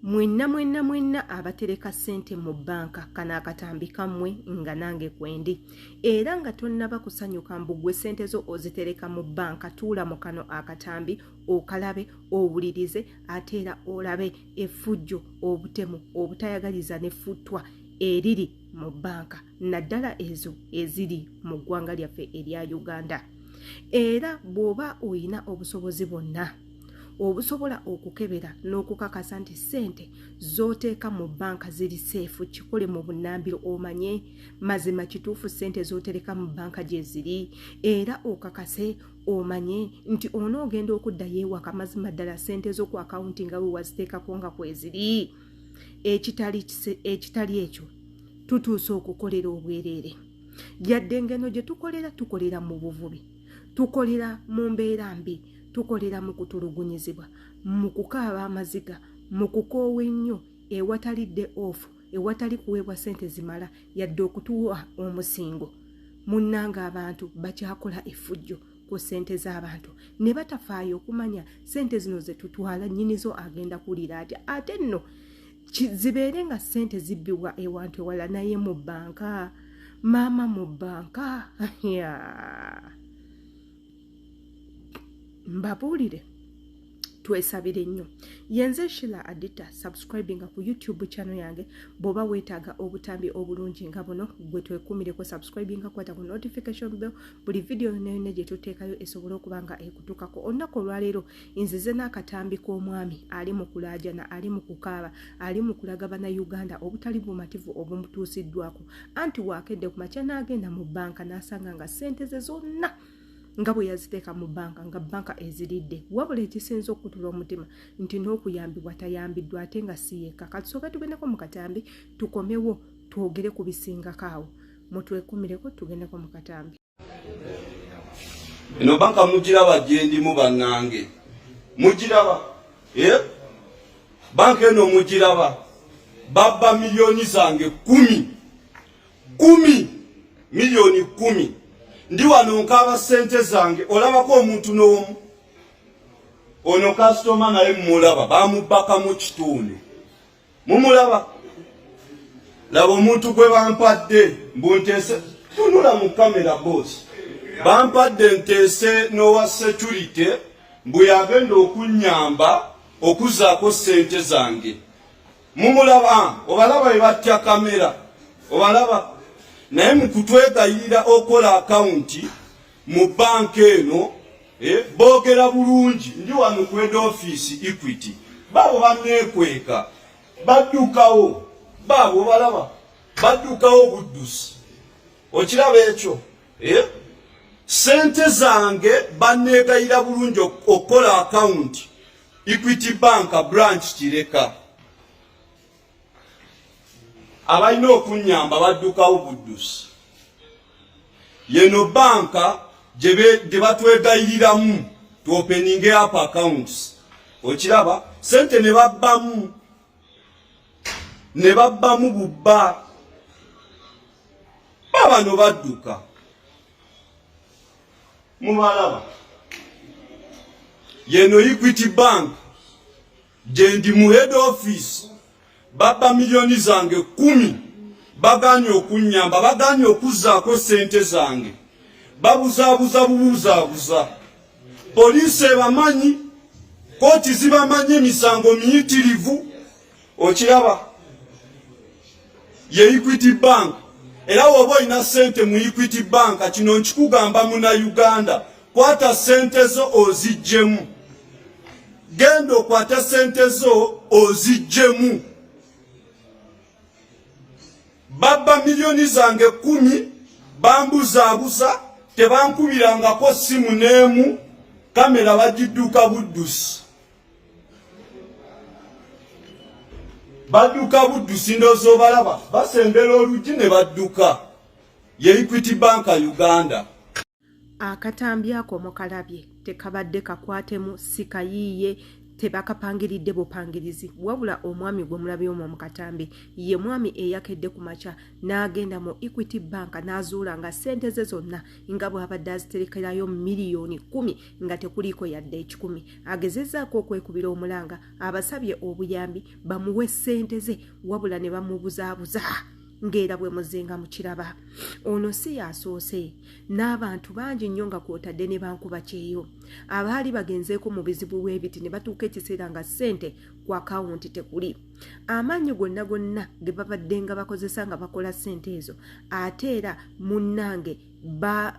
Mwenna mwenna mwenna abatereka ssente mu bbanka, kano akatambi kammwe nga nange kwendi. Era nga tonnaba kusanyuka mbu ggwe ssente zo ozitereka mu bbanka, tuula mu kano akatambi okalabe, owulirize, ate era olabe effujjo, obutemu, obutayagaliza n'effuttwa eriri mu bbanka, naddala ezo eziri mu ggwanga lyaffe erya Uganda. Era bw'oba olina obusobozi bwonna obusobola okukebera n'okukakasa nti ssente z'oteeka mu bbanka ziri seefu, kikole mu bunnambiro omanye mazima kituufu ssente z'otereka mu bbanka gye ziri, era okakase omanye nti onoogenda okuddayo ewaka mazima ddala ssente zo ku akawunti nga bwe waziteekako nga kweziri. Ekitali ekyo, tutuuse okukolera obwereere. Yadde ngeno gye tukolera, tukolera mu buvubi, tukolera mu mbeera mbi, tukolera mu kutulugunyizibwa, mu kukaaba amaziga, mu kukoowa ennyo, ewatali day off, ewatali kuweebwa ssente zimala yadde okutuwa omusingo. Munnanga, abantu bakyakola effujjo ku ssente z'abantu ne batafaayo okumanya ssente zino ze tutwala nnyinizo agenda kuwulira atya. Ate nno zibeere nga ssente zibbibwa ewantu ewala, naye mu bbanka, maama, mu bbanka. Mbabuulire, twesabire nnyo. Yenze Shila Adita. Subscribinga ku YouTube channel yange bw'oba weetaaga obutambi obulungi nga buno. Gwe twekumireko, subscribinga, kwata ku notification bell, buli vidiyo yonna yonna gye tuteekayo esobole okuba nga ekutukako. Olunaku olwaleero nzize n'akatambi k'omwami ali mu kulaajana, ali mu kukaaba, ali mu kulaga Bannayuganda obutali bumativu obumutuusiddwako. Anti waakedde ku makya n'agenda mu bbanka n'asanga nga ssente ze zonna nga bwe yaziteeka mu bbanka nga bbanka eziridde. Wabula ekisinza okutula omutima nti n'okuyambibwa tayambiddwa, ate nga si yekka. Katusooke tugendeko mu katambi, tukomewo twogere ku bisingako awo. Mutwekumireko, tugendeko mu katambi. Eno banka mugiraba gyendimu, bannange? Mugiraba? Eh? Banka eno mugiraba? Babba miliyoni zange 10, 10, miliyoni 10. Ndi wano nkaaba ssente zange. Olabako omuntu n'omu? Ono kasitoma naye mumulaba, bamubbakamu kitundu. Mumulaba? Laba omuntu gwe bampadde mbu nteese. Tunula mu kamera, boss. Bampadde nteese n'owa security mbu yagenda okunyamba okuzaako ssente zange. Mumulaba? Obalaba bwe batya kamera? Obalaba? Naye mu kutwegayirira okola akawunti mu banka eno, boogera bulungi. Ndi wano ku head office, Equity. Baabo banneekweka, baddukawo. Baabo balaba baddukawo buddusi. Okiraba ekyo, eh? Sente zange banneegayira bulungi okukola akawunti Equity Bank branch Kireka. Abalina okunyamba baddukawo buddusi. Yeno banka gye batwegayiriramu tuopeninge up accounts. Okiraba? Sente ne babbamu, ne babbamu bubba. Babano badduka, mubalaba? Yeno Equity Bank gyendi mu head office. Babba miliyoni zange 10. Baganye okunyamba, baganye okuzzaako sente zange, babuzaabuza bubuzaabuza. Poliisi ebamanyi, kooti zibamanyi, emisango miyitirivu. Okiraba? Ye Equity Bank. Era woba olina sente mu Equity Bank, kino nkikugamba muna Uganda, kwata sente zo oziggyemu. Genda okwate sente zo oziggyemu. Babba miliyoni zange 10, bambuzaabuza, tebankubirangako simu n'emu. Kamera bagidduka buddusi, badduka buddusi. Ndowooza obalaba basembera oluggi ne badduka. Ye Equity Bank Uganda. Akatambi ako mukalabye? Tekabadde kakwatemu, si kayiiye. Tebakapangiridde bupangirizi, wabula omwami gwe mulabye omwo mu katambi ye mwami eyakedde ku makya n'agenda mu Equity Bank n'azuula nga ssente ze zonna nga bw'abadde aziterekerayo 10,000,000 nga tekuliiko yadde 100. Agezezzaako okwekubira omulanga, abasabye obuyambi bamuwe ssente ze, wabula ne bamubuzaabuza ng'era bwe muzinga mukiraba. Ono si yasoose, n'abantu bangi nnyo nga kwotadde ne bankuba kyeyo abaali bagenzeeko mu bizibu bw'ebiti ne batuuka ekiseera nga ssente ku akawunti tekuli. Amaanyi gonna gonna ge babadde nga bakozesa nga bakola ssente ezo, ate era munnange ba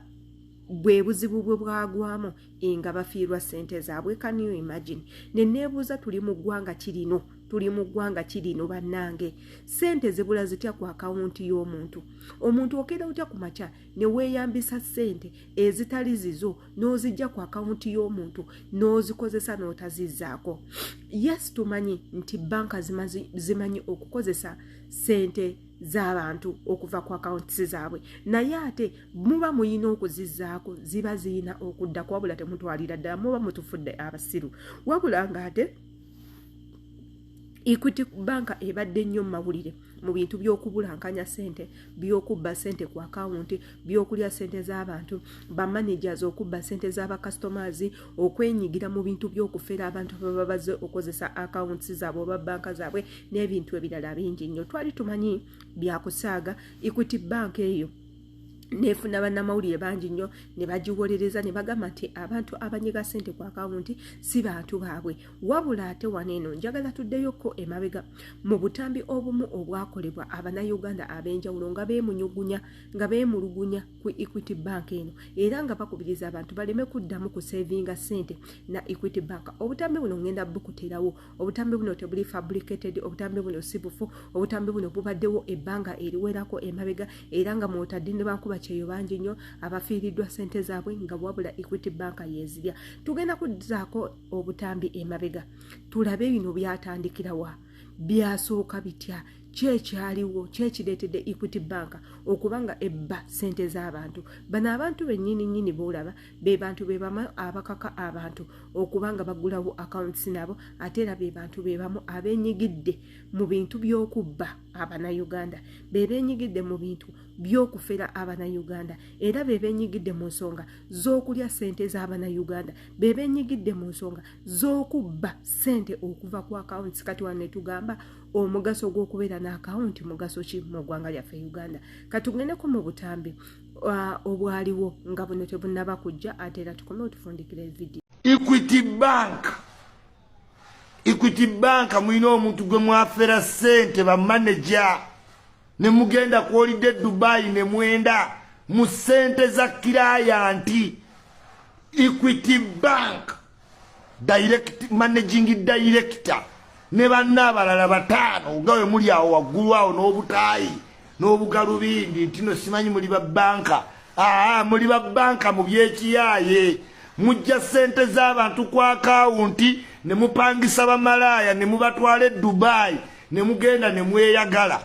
bwe buzibu bwe bwagwamu nga bafiirwa ssente zaabwe. Can you imagine? Ne neebuuza, tuli mu ggwanga kirino, tuli mu ggwanga kirino bannange, ssente zibula zitya ku akawunti y'omuntu? Omuntu okeera otya ku makya ne weeyambisa ssente ezitali zizo n'ozijja ku akawunti y'omuntu n'ozikozesa n'otazizzaako? Yes, tumanyi nti banka zimanyi okukozesa ssente z'abantu okuva ku akawunti zaabwe, naye ate muba muyina okuzizzaako, ziba ziyina okuddako. Wabula temutwalira ddala, muba mutufudde abasiru. Wabula ng'ate Equity Bank ebadde nnyo mu mawulire mu bintu by'okubulankanya ssente, by'okubba ssente ku akawunti, by'okulya ssente z'abantu, bamanagers okubba ssente z'abacustomers, okwenyigira mu bintu by'okufera abantu ababa bazze okozesa accounts zaabwe oba banka zaabwe n'ebintu ebirala bingi nnyo. Twali tumanyi byakusaaga. Equity Bank eyo nefuna bannamawulire bangi nnyo ne bagiwolereza ne bagamba nti abantu abanyiga ssente ku akawunti si bantu baabwe. Wabula ate wano eno njagala tuddeyokko emabega mu butambi obumu obwakolebwa Abannayuganda ab'enjawulo nga beemunyugunya, nga beemulugunya ku Equity Bank eno, era nga bakubiriza abantu baleme kuddamu kusevinga ssente na Equity Bank. Obutambi buno ngenda bukuterawo. Obutambi buno tebuli fabricated, obutambi buno si bufu, obutambi buno bubaddewo ebbanga eriwerako emabega, era nga mwotadde ne bankuba kyeyo bangi nnyo abafiiriddwa ssente zaabwe nga wabula Equity Bank yeezirya. Tugenda kuzzaako obutambi emabega tulabe bino byatandikirawa, byasooka bitya, kyekyaliwo, kyekireetedde Equity Bank okuba nga ebba ssente z'abantu bano. Abantu bennyini nnyini boolaba be bantu be bamu abakaka abantu okuba nga bagulawo accounts nabo, ate era be bantu be bamu abenyigidde mu bintu by'okubba Abannayuganda, be benyigidde mu bintu by'okufera Abannayuganda, era be benyigidde mu nsonga z'okulya ssente z'Abannayuganda, be benyigidde mu nsonga z'okubba ssente okuva ku accounts. Kati wano netugamba, omugaso gw'okubeera n'akawunti mugaso ki mu ggwanga lyaffe Uganda? Katugendeko mu butambi obwaliwo nga buno tebunnaba kujja, ate era tukome otufundikira evidiyo. Equity Bank, Equity Bank, mulina omuntu gwe mwafera ssente, bamaneja, ne mugenda kwolidde Dubai ne mwenda mu ssente za client. Equity Bank direct, managing director ne banna abalala bataano nga we muli awo waggulu awo n'obutaayi n'obugalubindi nti no simanyi muli babbanka. Aa, muli babbanka mu byekiyaaye. Mujja ssente z'abantu ku akawunti ne mupangisa bamalaaya ne mubatwala e Dubai ne mugenda ne mweyagala.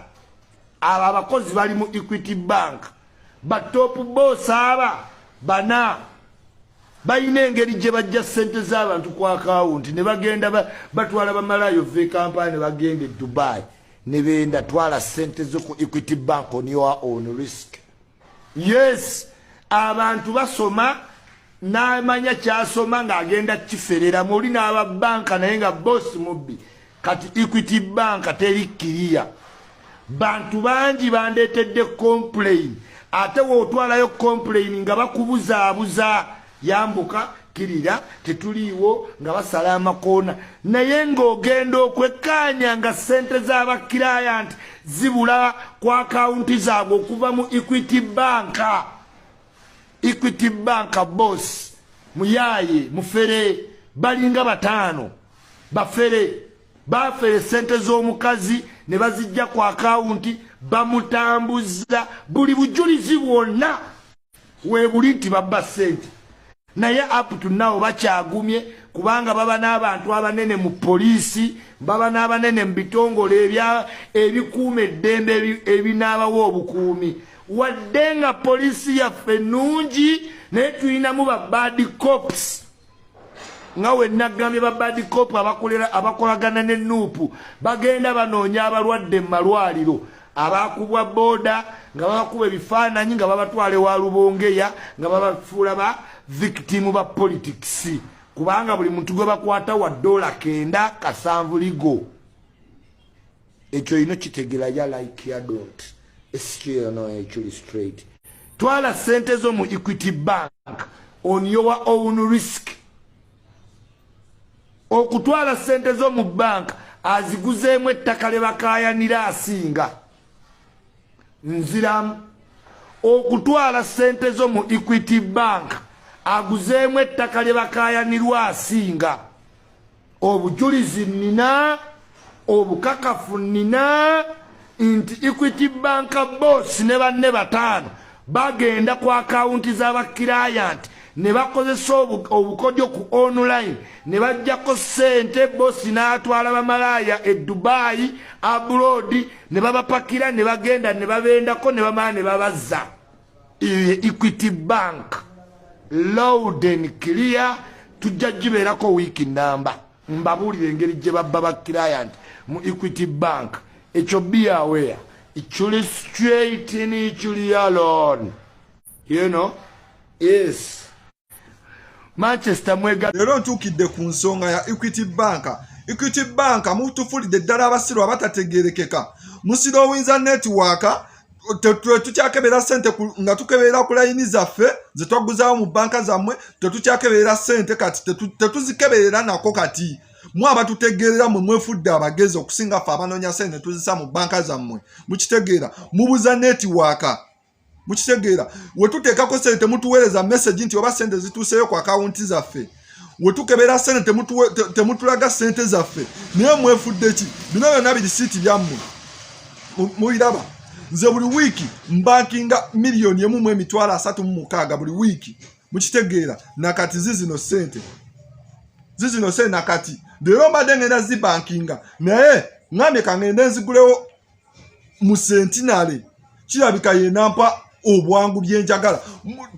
Abo abakozi bali mu Equity Bank, ba top boss aba bana balina engeri gye bajja ssente z'abantu ku akawunti ne bagenda batwala bamalaaya ova e Kampala ne bagenda e Dubai ne benda. Twala ssente zo ku Equity Bank on your own risk. Yes, abantu basoma n'amanya kyasoma ng'agenda kifereramu oli n'ababanka, naye nga bosi mubbi. Kati Equity Bank teri kiriya. Bantu bangi bandeetedde complain, ate wootwalayo complain nga bakubuzaabuza, yambuka kirira tetuliiwo, nga basala amakoona, naye ng'ogenda okwekkaanya nga ssente z'abaclient zibula ku akawunti zaabwe okuva mu Equity Bank. Equity Bank boss muyaaye, mufere. Balinga bataano bafere, bafere sente z'omukazi ne bazijja ku akawunti bamutambuza. Buli bujulizi bwonna weebuli nti babba ssente, naye up to now bakyagumye kubanga baba n'abantu abanene mu poliisi, baba n'abanene mu bitongole ebikuuma eddembe ebinaabawo obukuumi. Wadde nga poliisi yaffe nnungi, naye tulinamu ba bad cops. Nga we nagambye ba bad cop abakolagana ne NUP bagenda banoonya abalwadde mu malwaliro, abakubwa boda nga babakuba ebifaananyi, nga babatwala ewa Lubongeya, nga babafuula ba victim ba politics, kubanga buli muntu gwe bakwata wa $97 ligo. Ekyo ino kitegera ya like ya don't no actually straight. Twala sente zo mu Equity Bank on your own risk. Okutwala sente zo mu bank aziguzeemu ettaka lye bakayanira asinga. Nziramu, okutwala sente zo mu Equity Bank aguzeemu ettaka lye bakayanirwa asinga. Obujulizi nina, obukakafu nina nti Equity Bank boss ne banne bataano bagenda ku akawunti z'aba client ne bakozesa obukodyo ku online ne bajjako ssente. Boss n'atwala bamalaaya e Dubai, abroad, ne babapakira ne bagenda ne babendako ne bamala ne babazza. Equity Bank, loud and clear. Tujja gibeerako wiiki namba, mbabuulire engeri gye babba ba client mu Equity Bank. Ekyo be aware, ikuli straight in, ikuli alone, yes. Manchester mwega. Leero ntuukidde ku nsonga ya Equity Bank. Equity Bank, mutufulidde ddala abasiru abatategerekeka. Musirowinza network. Tetukyakebera sente nga tukeberera ku layini zaffe zetwaguzaawo mu banka zammwe. Tetukyakeberera sente kati, tetuzikeberera nako. Kati mwe abatutegeerera, mwe mwefudde abagezi okusinga ffe abanoonya sente tuzisa mu banka zammwe. Mukitegeera? Mubuza network. Mukitegeera? Wetuteekako sente temutuweereza message nti oba sente zituuseyo ku akawunti zaffe. Wetukebera sente temutulaga sente zaffe. Naye mwefudde ki? Bino byonna birisiiti byammwe, mubiraba. Nze buli wiiki mbankinga 1,036,000 buli wiiki. Mukitegeera? Nakati zizino sente, zizino sente. Nakati leero mbadde ngenda zibankinga, naye ŋambye kangende nzigulewo mu Centenary, kirabika yenampa obwangu byenjagala.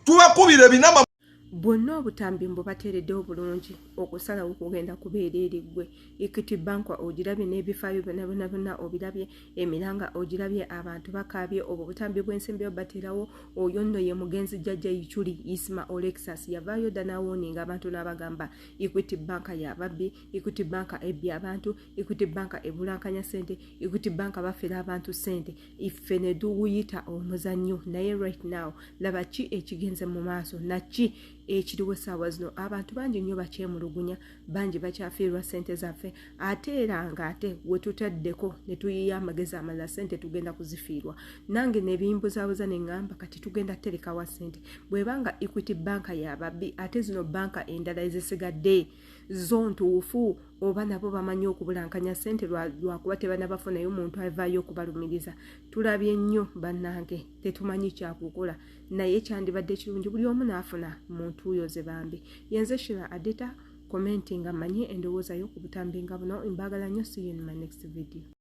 Tubakubira ebinama. Bwonna obutambi mbu bateereddewo bulungi okusalawo kugenda kubeera eri ggwe. Equity Bank ogirabye n'ebifaayo byonna byonna byonna obirabye, emiranga ogirabye, abantu bakaabye. Obwo butambi bw'ensimbi bateerawo. Oyo nno ye mugenzi jjajja Ichuli Isma Olexas, yavaayo dda n'awarninga abantu n'abagamba Equity Bank yababbi, Equity Bank ebbye abantu, Equity Bank ebulankanya ssente, Equity Bank bafera abantu ssente. Iffe ne tuwuyita omuzannyo, naye right now laba ki ekigenze mu maaso naki ekiriwo essaawa zino. Abantu bangi nnyo bakyemulugunya, bangi bakyafiirwa ssente zaffe, ate era nga ate we tutaddeko ne tuyiya amagezi amalala, ssente tugenda kuzifiirwa. Nange nebimbuzaabuza ne ŋŋamba, kati tugenda terekawa ssente bw'ebanga Equity Bank yababbi, ate zino banka endala ezisigadde zo ntuufu, oba nabo bamanyi okubulankanya ssente lwakuba tebanabafunayo muntu avaayo okubalumiriza? Tulabye nnyo bannange, tetumanyi kyakukola, naye kyandibadde kirungi buli omu n'afuna mu ntuuyo ze. Bambi yenze Shira Adita. Commenti nga manye endowooza yo ku butambi nga buno. Mbaagala nnyo. See you in my next video.